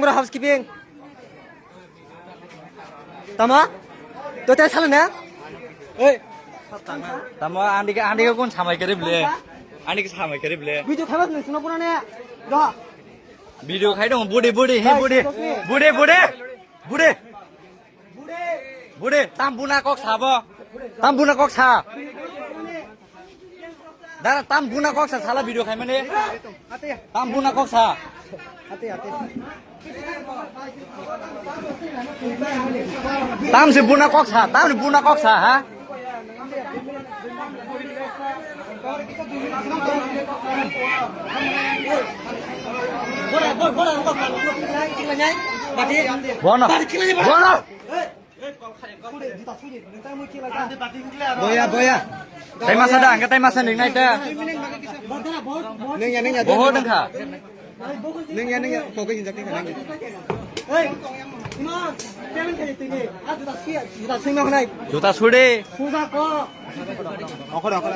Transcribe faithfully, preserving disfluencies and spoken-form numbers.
Bro, housekeeping. Tama? To te salo na? Oi. Tamo andi ke, andi ke kun samai kere ble. Andi ke samai kere ble. Video khamas ni sino pura ne. Do. Video khai dong, budi, budi, he, budi. Budi, budi. Budi. Budi, tam buna kok sabo. Tam buna kok sa. Dara, tam buna kok sa, sala video khai mane. Tam buna kok sa. Tam si buna kok sa, tam si buna kok sa, ha? Bono. Bono. Boya, boya. Tai masa da, angka tai masa ning nai ta. Neng ya, neng ya. Boho dengkha. Neng ya, neng ya. Kau ke hinjak neng ya. Juta suri. Okhor, okhor.